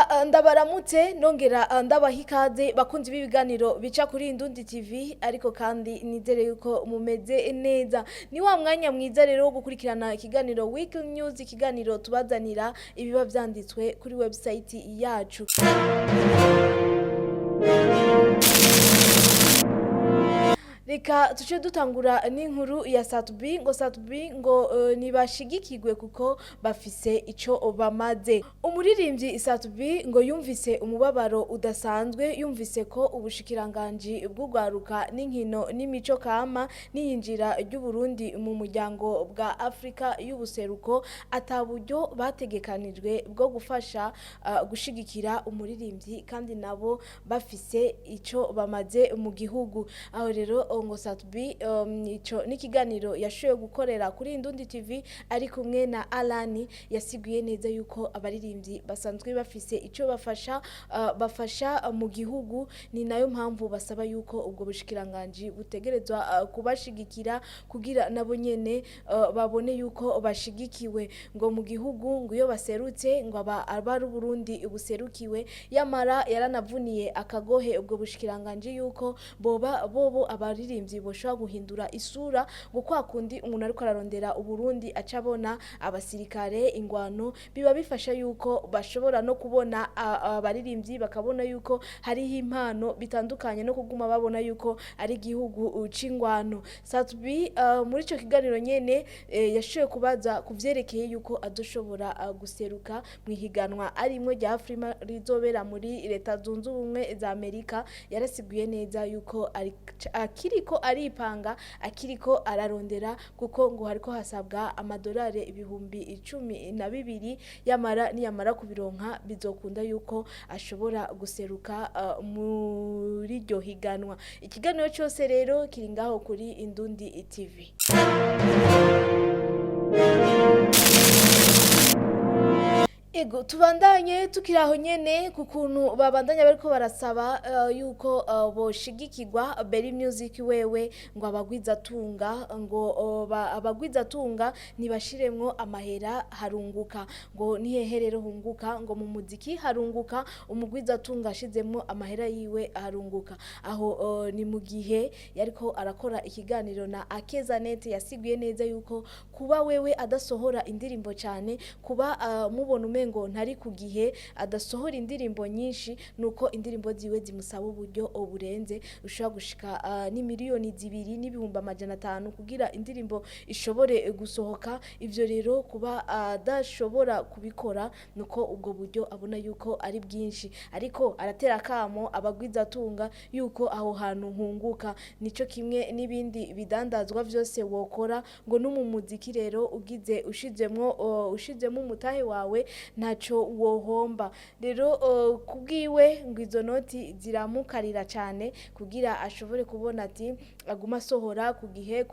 Reka ndabaramutse, nongera ndabaha ikaze, bakunzi b'ibiganiro bica kuri Indundi TV. Ariko kandi nizere yuko mumeze neza. Ni wa mwanya mwiza rero wo gukurikirana ikiganiro Weekly News, ikiganiro tubazanira ibiba vyanditswe kuri website yacu. Reka tuce dutangura n'inkuru ya Sat-B. Ngo Sat-B ngo nibashigikirwe kuko bafise ico bamaze. Umuririmbyi Sat-B ngo yumvise umubabaro udasanzwe, yumvise ko ubushikiranganji bw'ugwaruka n'inkino n'imico kama n'iyinjira ry'Uburundi mu muryango bwa Afrika y'ubuseruko ata buryo bategekanijwe bwo gufasha gushigikira umuririmbyi, kandi nabo bafise ico bamaze mu gihugu. Aho rero ngo Sat-B, ico n'ikiganiro yashoboye gukorera kuri Indundi TV ari kumwe na Alani, yasiguye neza yuko abaririmbyi basanzwe bafise ico bafasha mu gihugu. Ni nayo mpamvu basaba yuko ubwo bushikiranganji butegerezwa kubashigikira kugira nabo nyene babone yuko bashigikiwe. Ngo mu gihugu, ngo iyo baserutse, ngo aba ari Uburundi buserukiwe. Yamara yaranavuniye akagohe ubwo bushikiranganji yuko boba bobo abaririmbyi boshobora guhindura isura, ngo kwa kundi umuntu ariko ararondera Uburundi aca abona abasirikare, ingwano, biba bifasha yuko bashobora no kubona abaririmbyi, bakabona yuko hariho impano bitandukanye no kuguma babona yuko ari igihugu c'ingwano. Sat-B muri ico kiganiro nyene yashoboye kubaza ku vyerekeye yuko adoshobora guseruka mu ihiganwa arimwe rya Afrima rizobera muri Leta Zunze Ubumwe za Amerika. Yarasiguye neza yuko akiriko aripanga, akiriko ararondera, kuko ngo hariko hasabwa amadolari 12,000. Yamara niyamara kubironka, bizokunda yuko ashobora guseruka muri iryo higanwa. Ikiganiro cyose rero kiri ngaho kuri Indundi TV. Ego, tubandanye tukiri aho nyene ku kuntu babandanya bariko barasaba yuko boshigikirwa. Berry Music wewe ngo abagwizatunga, ngo abagwizatunga nibashiremwo amahera, harunguka. Ngo ni hehe rero hunguka? Ngo mu muziki harunguka, umugwizatunga ashizemwo amahera yiwe harunguka. Aho ni mu gihe yariko arakora ikiganiro na Akezanet, yasiguye neza yuko kuba wewe adasohora indirimbo cyane, kuba mubona umengo ntari ku gihe, adasohora indirimbo nyinshi, nuko indirimbo ziwe zimusaba uburyo burenze, ushobora gushika ni 2,500,000 kugira indirimbo ishobore gusohoka. Ivyo rero kuba adashobora kubikora nuko ubwo buryo abona yuko ari bwinshi. Ariko aratera akamo abagwizatunga yuko aho hantu hunguka, nico kimwe n'ibindi bidandazwa vyose wokora. Ngo no mu muziki rero ugize ushizemwo umutahe wawe, ntaco wohomba. Rero kubwiwe ngo izo noti ziramukarira cyane kugira ashobore kubona ati aguma asohora ku gihe,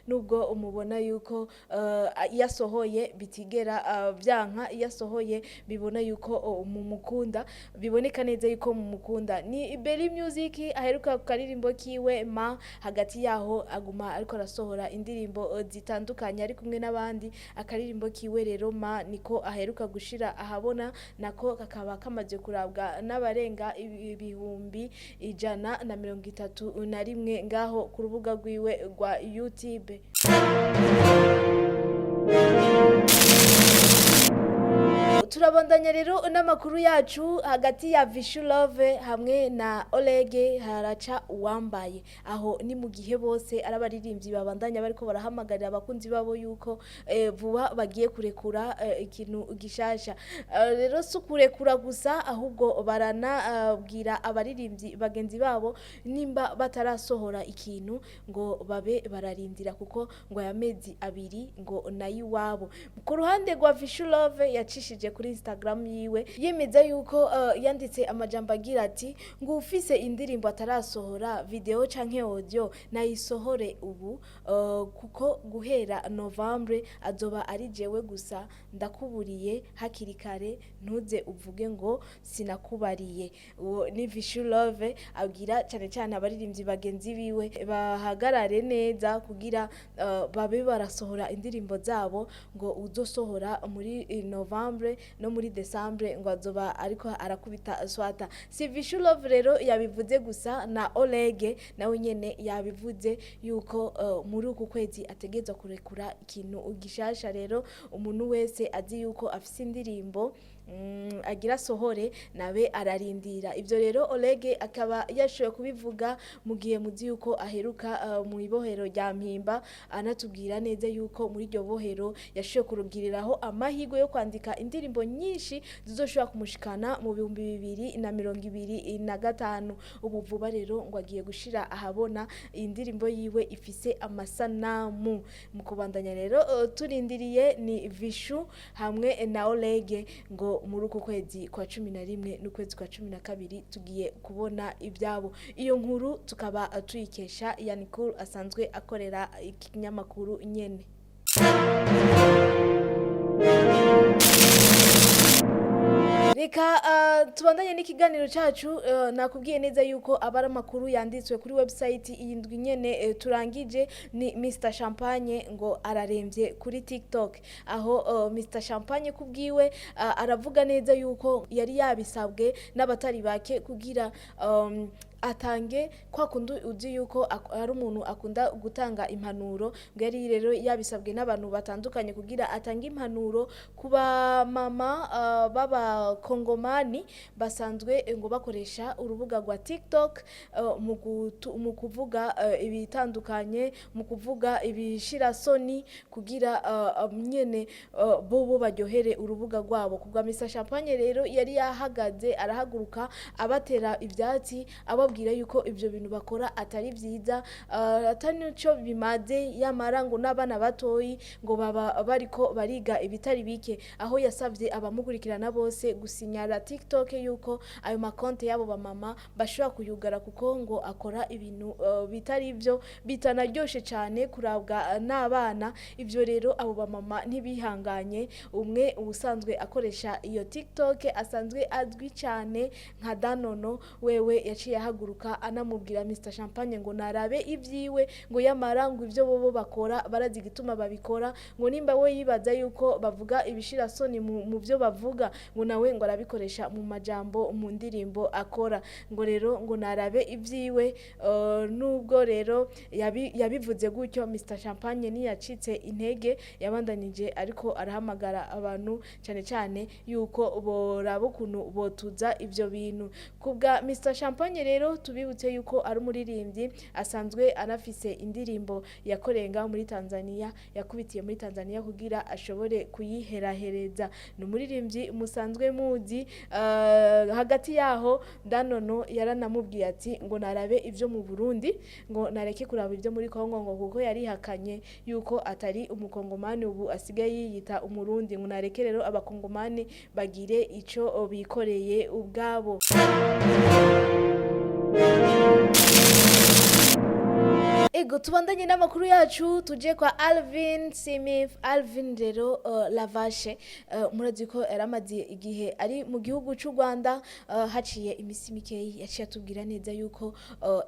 nubwo umubona yuko iyo asohoye bitigera vyanka, iyo asohoye bibona yuko mumukunda, biboneka neza yuko mumukunda. Ni Berry Music aheruka ku karirimbo kiwe ma. Hagati yaho aguma ariko arasohora indirimbo zitandukanye ari kumwe n'abandi. Akaririmbo kiwe rero ma niko aheruka gushira ahabona, nako kakaba kamaze kurabwa n'abarenga 131,000 ngaho ku rubuga rwiwe rwa YouTube. Turabandanya rero n'amakuru yacu. Hagati ya Vishu Love hamwe na Olege haraca uwambaye. Aho ni mu gihe bose ari abaririmbyi babandanya bariko barahamagarira abakunzi babo yuko vuba bagiye kurekura ikintu gishasha. Rero si ukurekura gusa, ahubwo baranabwira abaririmbyi bagenzi babo nimba batarasohora ikintu ngo babe bararindira, kuko ngo aya mezi 2 ngo nayo iwabo. Ku ruhande rwa Vishu Love, yacishije kuri Instagram yiwe yemeza yuko yanditse amajambo agira ati: "Ngo ufise indirimbo atarasohora video canke audio nayisohore ubu, kuko guhera Novembre azoba ari jewe gusa. Ndakuburiye hakiri kare, ntuze uvuge ngo sinakubariye." Uwo ni Vishu Love abwira cyane cyane abaririmbyi bagenzi biwe bahagarare neza kugira babe barasohora indirimbo zabo. Ngo uzosohora muri Novembre no muri Decembre ngo azoba ariko arakubita swata. Si Vishu Love rero yabivuze gusa, na Olege nawe nyene yabivuze yuko muri uku kwezi ategerezwa kurekura ikintu gishasha. Rero umuntu wese azi yuko afise indirimbo agira sohore nabe ararindira ivyo. Rero Olege akaba yashoboye kubivuga mu gihe muzi yuko aheruka mu ibohero rya Mpimba, anatubwira neza yuko muri iryo bohero yashoboye kurugiriraho amahirwe yo kwandika indirimbo nyinshi zizoshobora kumushikana mu 2025. Ubu vuba rero ngo agiye gushira ahabona indirimbo yiwe ifise amasanamu. Mu kubandanya rero turindiriye ni Vishu hamwe na Olege, ngo muri uku kwezi kwa 11 n'ukwezi kwa 12 tugiye kubona ibyabo. Iyo nkuru tukaba tuyikesha Yanikul asanzwe akorera ikinyamakuru nyene. Reka tubandanye n'ikiganiro cacu. Nakubwiye neza yuko aba ari amakuru yanditswe kuri website iyi ndwi nyene turangije. Ni Mr Champagne ngo araremvye kuri TikTok, aho Mr Champagne kubwiwe aravuga neza yuko yari yabisabwe n'abatari bake kugira atange kwa kundi uzi yuko ari umuntu akunda gutanga impanuro. Ngo yari rero yabisabwe n'abantu batandukanye kugira atange impanuro ku ba mama b'abakongomani basanzwe ngo bakoresha urubuga rwa TikTok mu kuvuga ibitandukanye, mu kuvuga ibishirasoni, kugira nyene bobo baryohere urubuga rwabo. Kubwa Mr Champagne rero yari yahagaze, arahaguruka, abatera ivyatsi, ababwira yuko ivyo bintu bakora atari vyiza, atari nico bimaze, yamara ngo n'abana batoyi ngo baba bariko bariga ibitari bike. Aho yasavye abamukurikirana bose gusinyara TikTok yuko ayo makonte y'abo bamama bashobora kuyugara, kuko ngo akora ibintu bitari byo, bitanaryoshe cane kurabwa n'abana. Ivyo rero abo bamama ntibihanganye. Umwe ubusanzwe akoresha iyo TikTok asanzwe azwi cane nka Danono, wewe yaciye ahaguruka anamubwira Mr Champagne ngo narabe ivyiwe, ngo yamara ngo ivyo bobo bakora barazi igituma babikora, ngo nimba we yibaza yuko bavuga ibishirasoni mu vyo bavuga, ngo nawe ngo arabikoresha mu majambo mu ndirimbo akora, ngo rero ngo narabe ivyiwe. Nubwo rero yabivuze gutyo, Mr Champagne ntiyacitse intege, yabandanije ariko arahamagara abantu cane cane yuko boraba ukuntu botuza ivyo bintu. Kubwa Mr Champagne rero tubibutse yuko ari umuririmbyi asanzwe anafise indirimbo yakoreye ngaho muri Tanzania, yakubitiye muri Tanzania kugira ashobore kuyiherahereza. Ni umuririmbyi musanzwe muzi. Hagati yaho Danono yaranamubwiye ati ngo narabe ivyo mu Burundi, ngo nareke kuraba ivyo muri Kongo, ngo kuko yarihakanye yuko atari umukongomani, ubu asigaye yiyita umurundi, ngo nareke rero abakongomani bagire ico bikoreye ubwabo. Ego, tubandanye n'amakuru yacu, tuje kwa Alvin Smith. Alvin rero Lavashe, murazi ko yaramaze igihe ari mu gihugu c'u Rwanda. Haciye imisi mikeyi yaciye atubwira neza yuko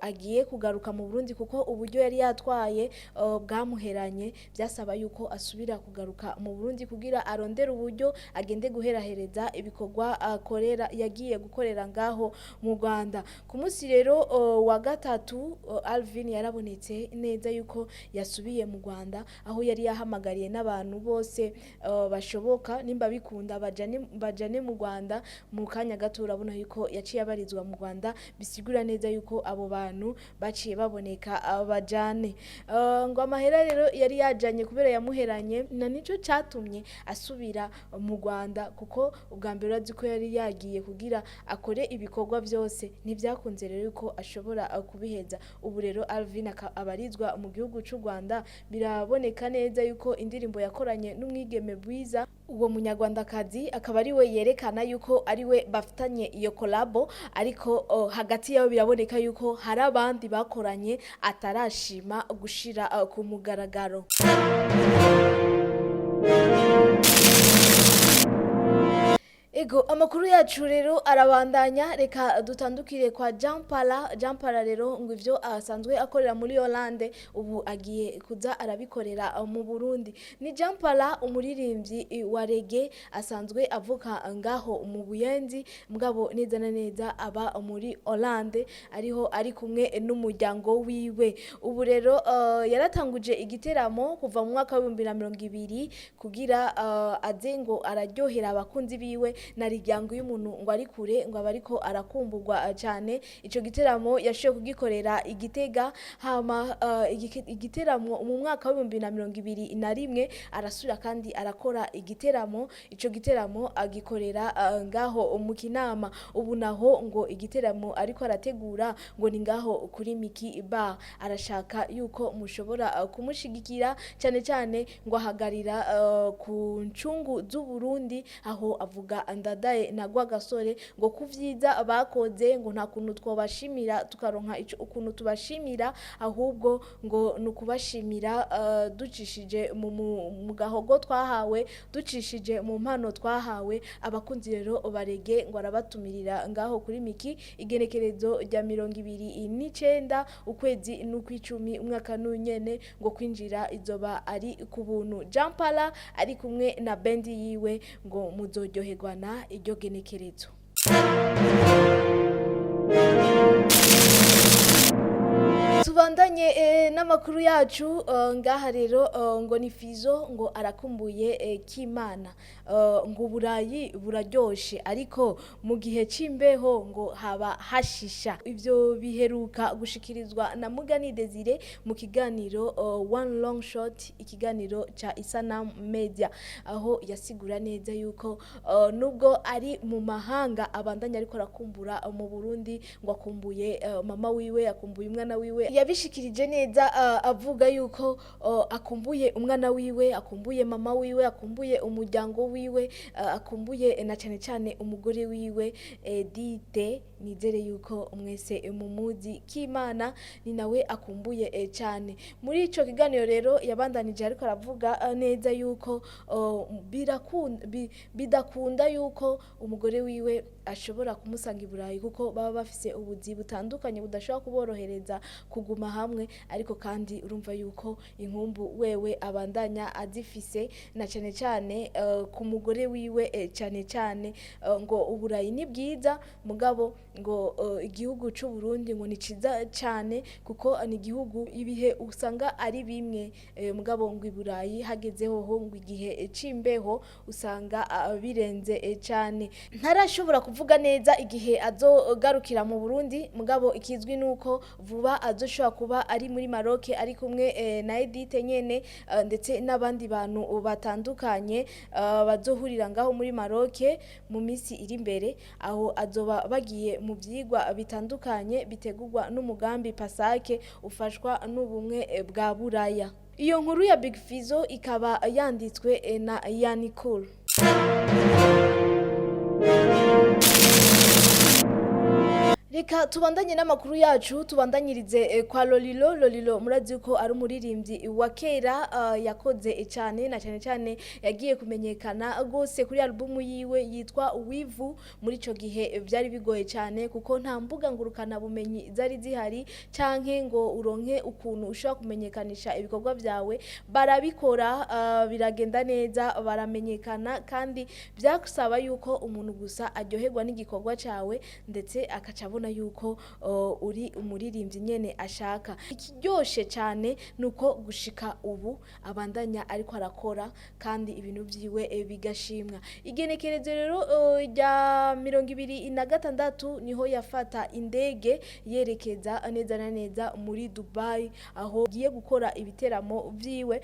agiye kugaruka mu Burundi, kuko uburyo yari yatwaye bwamuheranye, byasaba yuko asubira kugaruka mu Burundi kugira arondere uburyo agende guherahereza ibikorwa akorera yagiye gukorera ngaho mu Rwanda. Ku munsi rero wa gatatu Alvin yarabonetse neza yuko yasubiye mu Rwanda, aho yari yahamagariye n'abantu bose bashoboka nimba bikunda bajane mu Rwanda. Mu kanya gato urabona yuko yaciye abarizwa mu Rwanda, bisigura neza yuko abo bantu baciye baboneka bajane. Ngo amahera rero yari yajanye kubera yamuheranye, na nico catumye asubira mu Rwanda, kuko ubwa mbere urazi ko yari yagiye kugira akore ibikorwa byose, ntibyakunze rero yuko ashobora kubiheza. Ubu rero Alvin abarizwa mu gihugu c'u Rwanda. Biraboneka neza yuko indirimbo yakoranye n'umwigeme Bwiza, uwo munyarwandakazi akaba ari we yerekana yuko ari we bafitanye iyo kolabo, ariko hagati yabo biraboneka yuko hari abandi bakoranye atarashima gushira ku mugaragaro. Ego, amakuru yacu rero arabandanya. Reka dutandukire kwa Jampala. Jampala rero ngo ivyo asanzwe akorera muri Hollande ubu agiye kuza arabikorera mu Burundi. Ni Jampala, umuririmbyi wa reggae, asanzwe avuka ngaho mu Buyenzi, mugabo neza na neza aba muri Hollande, ariho ari kumwe n'umuryango wiwe. Ubu rero yaratanguje igiteramo kuva mu mwaka wa 2020 kugira aze ngo araryohera abakunzi biwe na riryango. Iyo umuntu ngo ari kure ngo aba ariko arakumburwa cyane. Ico giteramo yashoboye kugikorera i Gitega. Hama igiteramo mu mwaka wa 2021 arasubira kandi arakora igiteramo. Ico giteramo agikorera ngaho mu Kinama. Ubu naho ngo igiteramo ariko arategura ngo ni ngaho kuri Miki Bar. Arashaka yuko mushobora kumushigikira cyane cyane, ngo ahagarira ku ncungu z'Uburundi, aho avuga Ndadaye na Rwagasore, ngo ku vyiza bakoze, ngo nta kuntu twobashimira tukaronka ico ukuntu tubashimira, ahubwo ngo ni ukubashimira ducishije mu gahogo twahawe, ducishije mu mpano twahawe. Abakunzi rero ba reggae ngo arabatumirira ngaho kuri Miki igenekerezo rya 29 ukwezi n'ukwicumi umwaka n'unyene, ngo kwinjira izoba ari ku buntu. Jampala ari kumwe na bendi yiwe, ngo muzoryoherwa na iryo genekerezo. Tubandanye n'amakuru yacu ngaha rero ngo ni Fizo ngo arakumbuye Kimana. Ngo Uburayi buraryoshe, ariko mu gihe c'imbeho ngo haba hashisha. Ivyo biheruka gushikirizwa na Mugani Desire mu kiganiro One Long Shot, ikiganiro ca Isanamu Media, aho yasigura neza yuko nubwo ari mu mahanga abandanya ariko arakumbura mu Burundi, ngo akumbuye mama wiwe, akumbuye umwana wiwe. Yabishikirije neza avuga yuko akumbuye umwana wiwe, akumbuye mama wiwe, akumbuye umuryango wiwe, akumbuye na cyane cyane umugore wiwe Edite. Nizere yuko mwese mumuzi. Kimana ni nawe akumbuye cyane. Muri ico kiganiro rero yabandanije ariko aravuga neza yuko bidakunda yuko umugore wiwe ashobora kumusanga i Burayi, kuko baba bafise ubuzi butandukanye budashobora kuborohereza kuguma hamwe. Ariko kandi urumva yuko inkumbu wewe abandanya azifise, na cyane cyane ku mugore wiwe cyane cyane. Ngo Uburayi ni bwiza, mugabo ngo igihugu c'u Burundi ngo ni ciza cyane, kuko ni igihugu ibihe usanga ari bimwe, mugabo ngo i Burayi hagezeho ho ngo igihe c'imbeho usanga birenze cyane. Ntarashobora kuvuga neza igihe azogarukira mu Burundi, mugabo ikizwi nuko vuba azoshobora kuba ari muri Maroc, ari kumwe na Edith nyene, ndetse n'abandi bantu batandukanye bazohurira ngaho muri Maroc mu minsi iri imbere, aho azoba bagiye mu vyigwa bitandukanye bitegurwa n'umugambi Pasake ufashwa n'Ubumwe bwa Buraya. Iyo nkuru ya Big Fizzo ikaba yanditswe na Yanikul. Reka tubandanye n'amakuru yacu, tubandanyirize kwa Lolilo. Lolilo murazi ko ari umuririmbyi wa kera, yakoze cyane, na cyane cyane yagiye kumenyekana gose kuri albumu yiwe yitwa Wivu. Muri ico gihe byari bigoye cyane, kuko nta mbuga ngurukana bumenyi zari zihari, canke ngo uronke ukuntu ushobora kumenyekanisha ibikorwa byawe. Barabikora biragenda neza, baramenyekana, kandi byasaba yuko umuntu gusa aryoherwa n'igikorwa cyawe, ndetse akaca abona yuko uri umuririmbyi nyene ashaka. Ikiryoshe cyane nuko gushika ubu abandanya ariko arakora, kandi ibintu vyiwe bigashimwa. Igenekerezo rero rya 26 niho yafata indege yerekeza neza na neza muri Dubai, aho agiye gukora ibiteramo vyiwe,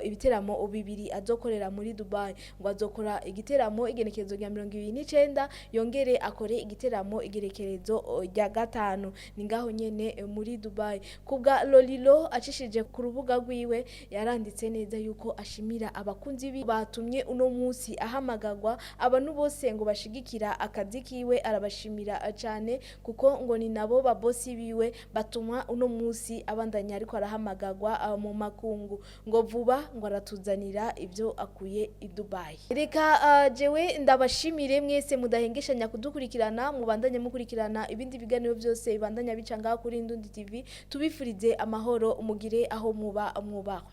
ibiteramo bibiri azokorera muri Dubai. Ngo azokora igiteramo igenekerezo rya 29, yongere akore igiteramo igenekerezo rya gatanu. Ni ngaho nyene muri Dubai. Kubwa Lolilo, acishije ku rubuga rwiwe, yaranditse neza yuko ashimira abakunzi bi batumye uno munsi ahamagagwa. Abantu bose ngo bashigikira akazi kiwe arabashimira cane, kuko ngo ni nabo babosi biwe batuma uno munsi abandanya ariko arahamagagwa mu makungu. Ngo vuba ngo aratuzanira ibyo akuye i Dubai. Reka jewe ndabashimire mwese mudahengeshanya kudukurikirana, mubandanye mukurikirana ibindi biganiro byose bibandanya bica ngaha kuri Indundi TV. Tubifurize amahoro, mugire aho muba mwubahwe.